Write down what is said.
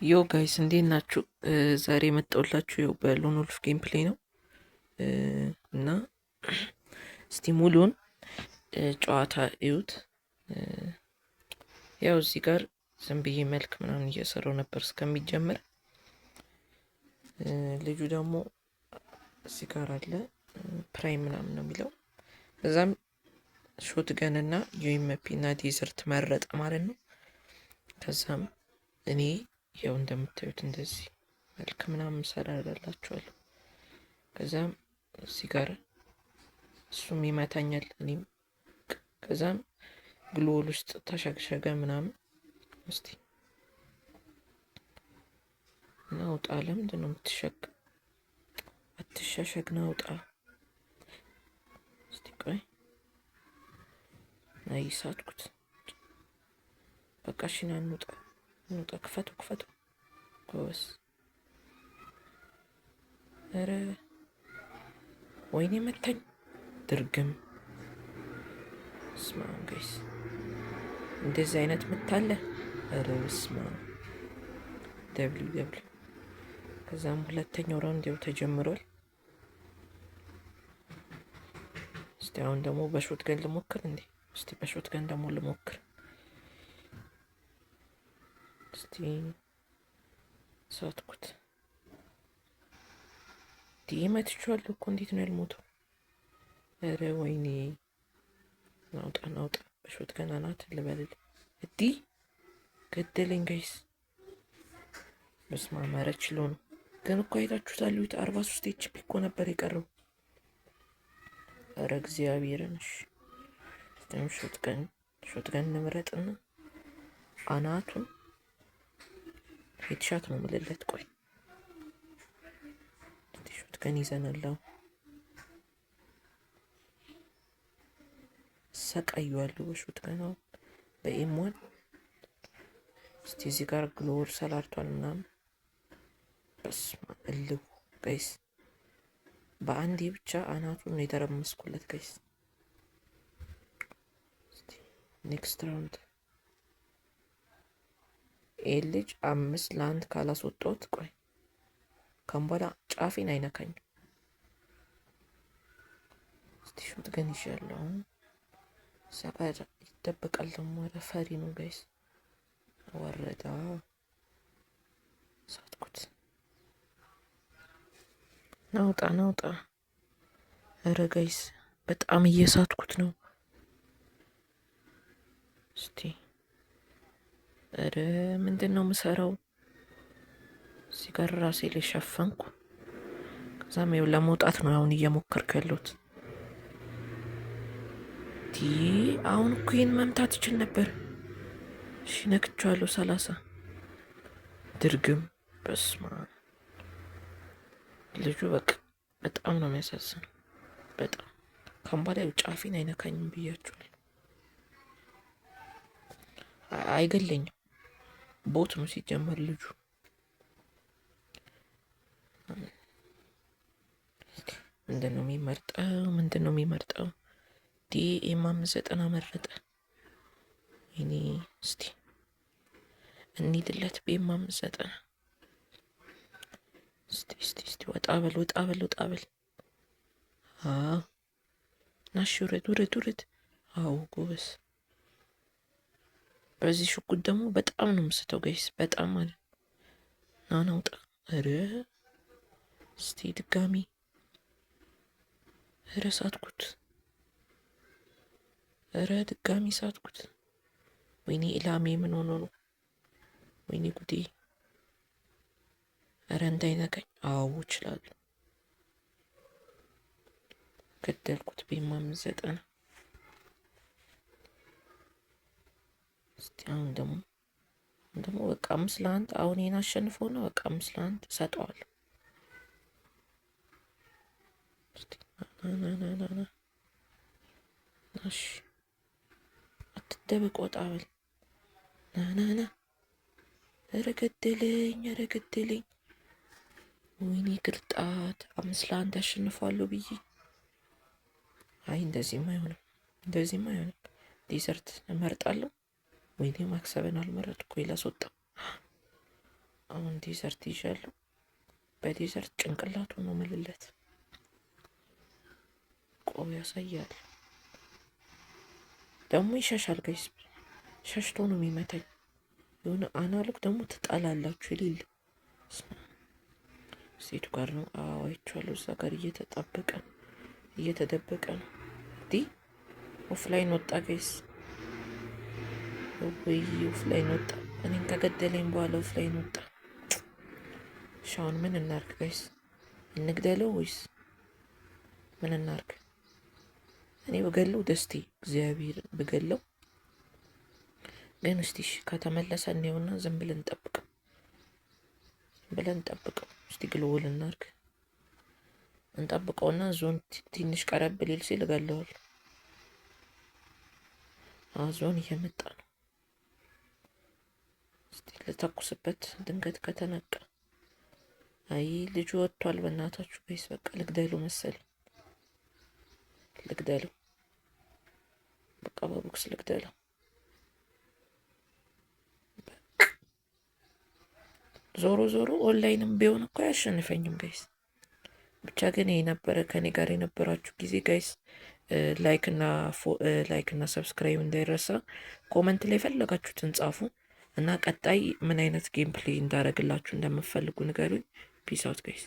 Yo guys፣ እንዴት ናችሁ? ዛሬ የመጣሁላችሁ ያው በ Lone Wolf gameplay ነው እና እስቲ ሙሉን ጨዋታ እዩት። ያው እዚህ ጋር ዝም ብዬ መልክ ምናምን እየሰራው ነበር እስከሚጀምር። ልጁ ደግሞ እዚህ ጋር አለ፣ Prime ምናምን ነው የሚለው። እዛም shotgun እና UMP እና Desert መረጠ ማለት ነው። ከዛም እኔ ያው እንደምታዩት እንደዚህ መልክ ምናምን ሰራላችኋለሁ። ከዛም እዚህ ጋር እሱም ይመታኛል፣ እኔም ከዛም gloo wall ውስጥ ተሸግሸገ ምናምን። እስቲ ናውጣ። ለምንድን ነው የምትሸግ? አትሸሸግ፣ ናውጣ። እስቲ ቆይ፣ ናይ ሳትኩት። በቃ እሺ፣ ና እንውጣ፣ እንውጣ። ክፈቱ፣ ክፈቱ፣ ጎበዝ። ኧረ ወይኔ መታኝ። ድርግም። ስማ guys፣ እንደዚህ አይነት ምት አለ። ኧረ በስመ አብ። W W። ከዛም ሁለተኛው round ያው ተጀምሯል። እስቲ አሁን ደግሞ በ shotgun ልሞክር እንዴ? እስቲ በ shotgun ደግሞ ልሞክር። እስቲ ሳትኩት። ዲ መትቼዋለሁ እኮ፣ እንዴት ነው ያልሞተው? ኧረ ወይኔ፣ ናውጣ ናውጣ። በ shotgun አናት ልበልል። እዲ ገደለኝ guys። በስመ አብ፣ ኧረ ችሎ ነው ግን እኮ፣ አይታችሁታል። 43 HP እኮ ነበር የቀረው። ኧረ እግዚአብሔርን። እሺ፣ shotgun እንምረጥና አናቱን headshot ነው ምልለት። ቆይ፣ shotgun ይዘናል። ሰቃዩዋለሁ በ shotgun፣ አሁን በ M1። እስቲ እዚህ ጋር gloo wall ሰላርቷል ምናምን። በስመ አብ እልሁ guys፣ በአንዴ ብቻ አናቱን ነው የተረመስኩለት guys። Next round ይህ ልጅ 5-1 ካላስወጣሁት፣ ቆይ፣ ከም በኋላ ጫፌን አይነካኝም። እስቲ shotgun ይዣለሁ አሁን። እዛ ጋር ይደበቃል ደግሞ። ኧረ ፈሪ ነው guys። ወረዳ፣ ሳትኩት። ናውጣ ናውጣ። ኧረ guys፣ በጣም እየሳትኩት ነው። እስቲ ኧረ ምንድን ነው የምሰራው? እዚህ ጋር ራሴ ላይ ሸፈንኩ። ከዛም ይኸው ለመውጣት ነው አሁን እየሞከርኩ ያለሁት። ዲ አሁን እኮ ይሄን መምታት ይችል ነበር። እሺ፣ ነክቼዋለሁ። 30 ድርግም። በስመ አብ፣ ልጁ በቃ በጣም ነው የሚያሳዝነው። በጣም ካሁን በኋላ ጫፌን አይነካኝም ብያቸዋለሁ። አይገለኝም። Bot ነው ሲጀመር ልጁ። ምንድን ነው የሚመርጠው? ምንድን ነው የሚመርጠው? ዲ M 590 መረጠ። እኔ እስቲ እንሂድለት በ M 590። እስቲ እስቲ እስቲ ወጣ በል፣ ወጣ በል፣ ወጣ በል። አዎ ናሽ፣ ውረድ ውረድ ውረድ። አዎ ጎበዝ። በዚህ ሽጉጥ ደግሞ በጣም ነው የምስተው guys፣ በጣም ማለት ና ናውጣ። ኧረ እስቲ ድጋሚ። ኧረ ሳትኩት። ኧረ ድጋሚ ሳትኩት። ወይኔ ኢላሜ ምን ሆኖ ነው? ወይኔ ጉዴ። ኧረ እንዳይነካኝ። አዎ እችላለሁ። ገደልኩት በ M 590። እስቲ አሁን ደግሞ በቃ 5-1፣ አሁን ይሄን አሸንፈው ነው በቃ 5-1 እሰጠዋለሁ። እስቲ ና ና ና ና፣ እሺ አትደበቅ፣ ወጣ በል። ና ና ና። ኧረ ገደለኝ፣ ኧረ ገደለኝ። ወይኔ ግርጣት፣ 5-1 ያሸንፈዋለሁ ብዬ። አይ እንደዚህም አይሆንም፣ እንደዚህም አይሆንም። Desert እመርጣለሁ። ወይኔ MAG 7 አልመረጥኩ። ቆይ ላስወጣው። አሁን Desert ይዣለሁ። በ Desert ጭንቅላቱ ነው ምልለት። ቆብ ያሳያል። ደግሞ ይሸሻል guys፣ ሸሽቶ ነው የሚመታኝ። የሆነ analog ደግሞ ትጠላላችሁ የሌለ። ሴቱ ጋር ነው። አዎ አይቼዋለሁ። እዛ ጋር እየተጣበቀ ነው፣ እየተደበቀ ነው። ዲ offline ወጣ guys። ወይ offline ወጣ። እኔን ከገደለኝ በኋላ offline ወጣ። እሺ አሁን ምን እናርግ guys? እንግደለው ወይስ ምን እናርግ? እኔ ብገለው ደስቴ፣ እግዚአብሔር ብገለው ግን እስቲ እሺ ከተመለሰ እንየውና ዝም ብለን እንጠብቀው፣ ዝም ብለን እንጠብቀው። እስቲ gloo wall እናርግ፣ እንጠብቀውና ዞን ትንሽ ቀረብ ሊል ሲል እገለዋለሁ። ዞን እየመጣ ነው። እስቲ ልተኩስበት ድንገት ከተነቃ። አይ ልጁ ወጥቷል። በእናታችሁ guys፣ በቃ ልግደሉ መሰለኝ፣ ልግደለው። በቃ በቦክስ ልግደለው። ዞሮ ዞሮ ኦንላይንም ቢሆን እኮ አያሸንፈኝም guys። ብቻ ግን ይሄ ነበረ ከኔ ጋር የነበራችሁ ጊዜ guys። Like እና subscribe እንዳይረሳ። Comment ላይ የፈለጋችሁትን ጻፉ እና ቀጣይ ምን አይነት gameplay እንዳደረግላችሁ እንደምትፈልጉ ንገሩኝ። Peace out guys።